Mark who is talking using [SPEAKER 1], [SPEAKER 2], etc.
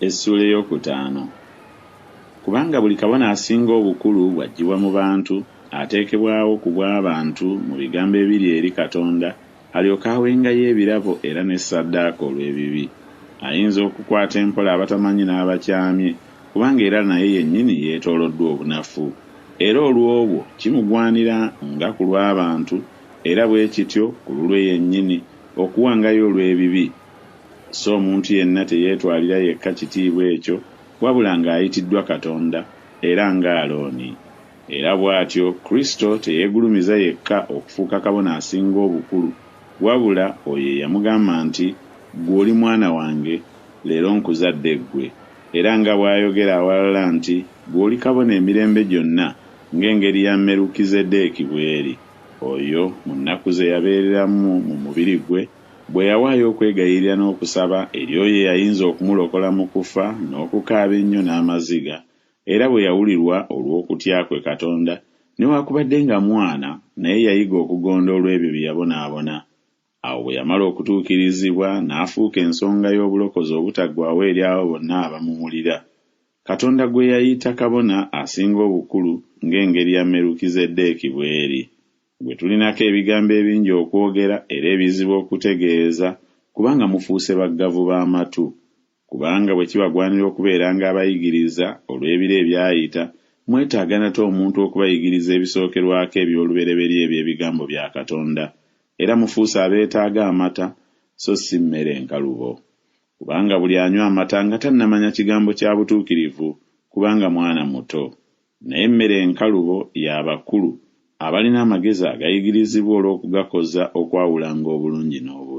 [SPEAKER 1] Essuula ey'okutaano. Kubanga buli kabona asinga obukulu bw'aggyibwa mu bantu, ateekebwawo ku bw'abantu mu bigambo ebiri eri Katonda, alyoke awengayo ebirabo era ne ssaddaaka olw'ebibi. Ayinza okukwata empola abatamanyi n'abakyamye, kubanga era naye yennyini yeetooloddwa obunafu. Era olw'obwo kimugwanira nga ku lw'abantu, era bwe kityo ku lulwe yennyini, okuwangayo olw'ebibi. So omuntu yenna teyeetwalira yekka kitiibwa ekyo, wabula ng'ayitiddwa Katonda, era nga Alooni. Era bw'atyo Kristo teyeegulumiza yekka okufuuka kabona asinga obukulu, wabula oyo eyamugamba nti Ggwe oli Mwana wange, leero nkuzadde ggwe. Era nga bw'ayogera awalala nti Ggwe oli kabona emirembe gyonna ng'engeri ya Merukizeddeeki bw'eri. Oyo, mu nnaku ze yabeereramu mu mubiri gwe, bwe yawaayo okwegayirira n'okusaba eri oyo eyayinza okumulokola mu kufa n'okukaaba ennyo n'amaziga, era bwe yawulirwa olw'okutya kwe Katonda, newakubadde nga mwana, naye yayiga okugonda olw'ebyo bye yabonaabona. Awo bwe yamala okutuukirizibwa, n'afuuka ensonga y'obulokozi obutaggwaawo eri abo bonna abamuwulira, Katonda gwe yayita kabona asinga obukulu ng'engeri ya Merukizeddeeki bw'eri. Gwe tulinako ebigambo ebingi okwogera era ebizibu okutegeeza, kubanga mufuuse baggavu b'amatu. Kubanga bwe kibagwanira okubeeranga abayigiriza olw'ebiro ebyayita, mwetaaga nate omuntu okubayigiriza ebisookerwako eby'olubereberye eby'ebigambo bya Katonda, era mufuuse abeetaaga amata, so si mmere enkalubo. Kubanga buli anywa amata nga tannamanya kigambo kya butuukirivu, kubanga mwana muto. Naye emmere enkalubo ya bakulu, abalina amagezi agayigirizibwa olw'okugakoza okwawulanga obulungi n'obubi.